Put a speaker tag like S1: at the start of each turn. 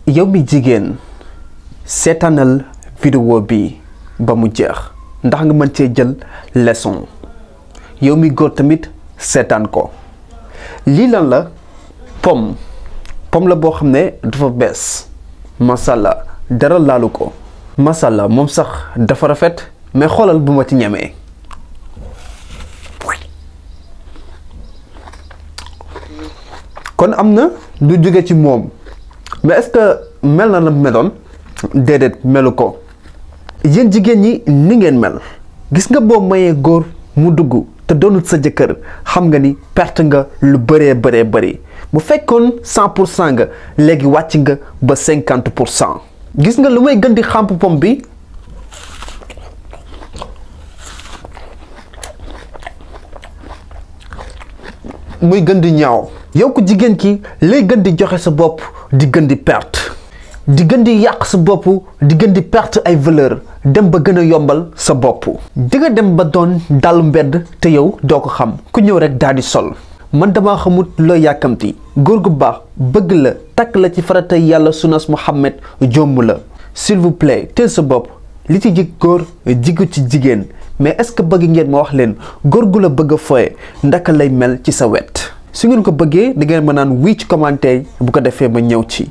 S1: yow mi jigéen seetaanal vidéo bi ba mu jeex ndax nga mën cee jël leçon. yow mi góor tamit seetaan ko. lii lan la pomme la boo xam ne dafa bees masala dara laalu ko masala moom sax dafa rafet mais xoolal bu ma ci ñemee. kon am na lu jóge ci moom mais est-ce que mel na la meloon déedéet melu ko. yéen jigéen ñi ni ngeen mel gis nga boo mayee góor mu dugg te doonul sa jëkkër xam nga ni perte nga lu bëree bëri bu fekkoon 100% nga léegi wàcc nga ba 50%. gis nga lu may gën di xàmp pom bi muy gën di ñaaw. yow ko jigéen ki lay gën di joxe sa bopp di gën di perte di gën di yàq sa bopp di gën di perte ay valeur dem ba gën a yombal sa bopp. di nga dem ba doon dàllu mbedd te yow doo ko xam ku ñëw rek daal di sol. man dama xamut loo yàkkamti góor gu baax bëgg la takk la ci farata yàlla sunas Muhammad jomb la. s'il vous plaît teel sa bopp li ci jig góor jigu ci jigéen mais est-ce que bëgg ngeen ma wax leen góor gu la bëgg a foye ndaka lay mel ci sa wet. su ngeen ko bëggee da ngeen ma naan wii ci commentaire bu ko defee ma ñëw ci.